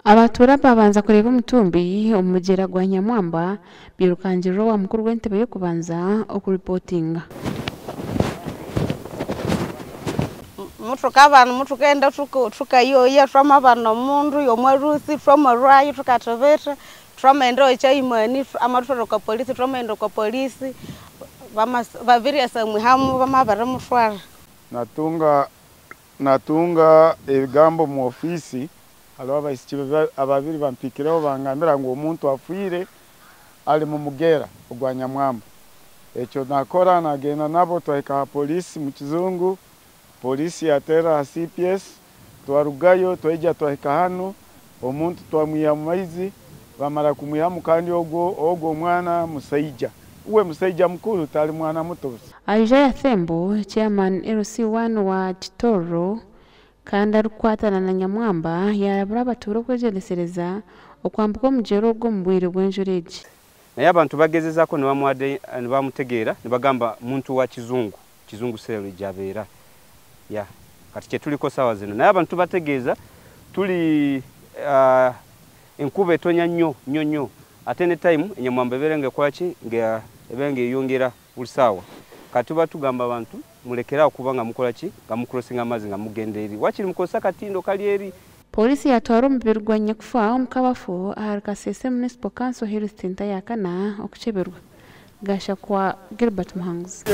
Abatuura babanza kureeba omutumbi omu mugyera gwa Nyamwamba birukangirira owa mukuru w'entebe y'okubanza okuripotinga. Mutukabana mutukenda tukayoya twamabana omundu yomwarusi twamarwayo tukatobeta twamaenda ochaimani amatwara kwa polisi twamaenda kwa polisi babiryasa mwihamu bamabirimutwara. Natunga ebigambo mu ofiisi hariho abaishiki ababiri bampikireho bangambira ngu omuntu afiire ari mu mugera ogwa Nyamwamba. Ekyo nakora nagenda nabo twahika aha polisi mu Kizungu, polisi yateera aha CPS, twarugayo twaija twahika hanu, omuntu twamwiha mu maizi, bamara kumwihamu kandi ogwo omwana musaija. Uwe musaija mukuru tali mwana muto. Isaiah Thembo, chairman LC1 wa Kitoro kandi arikukwatana na Nyamwamba yarabura abatuura okwegyendesereza okwambuka omugyera ogwo omu bwire bw'enjura egi. Naye abantu bagezezaako ne bamutegeera ne bagamba muntu wa Kizungu, Kizungu cell gyabeera. Ya kati kye tuliko saawa zino naye abantu bategeeza tuli enkuba etonya nnyo nnyo nnyo ate ne time Enyamwamba ebeera ng'ekola ki nga ebeera ng'eyongera buli saawa. Kati tuba tugamba abantu mulekere awo kuba nga mukola ki nga mukurosinga amazzi nga mugenda eri wakiri mukozesa akatindo kali eri. Polisi yatwara omubiri gwa nyakufa omu kabafu ahari Kasese Municipal Council Health Center ya kana okukyeberwa. Gasha kwa Gilbert Muhanguzi.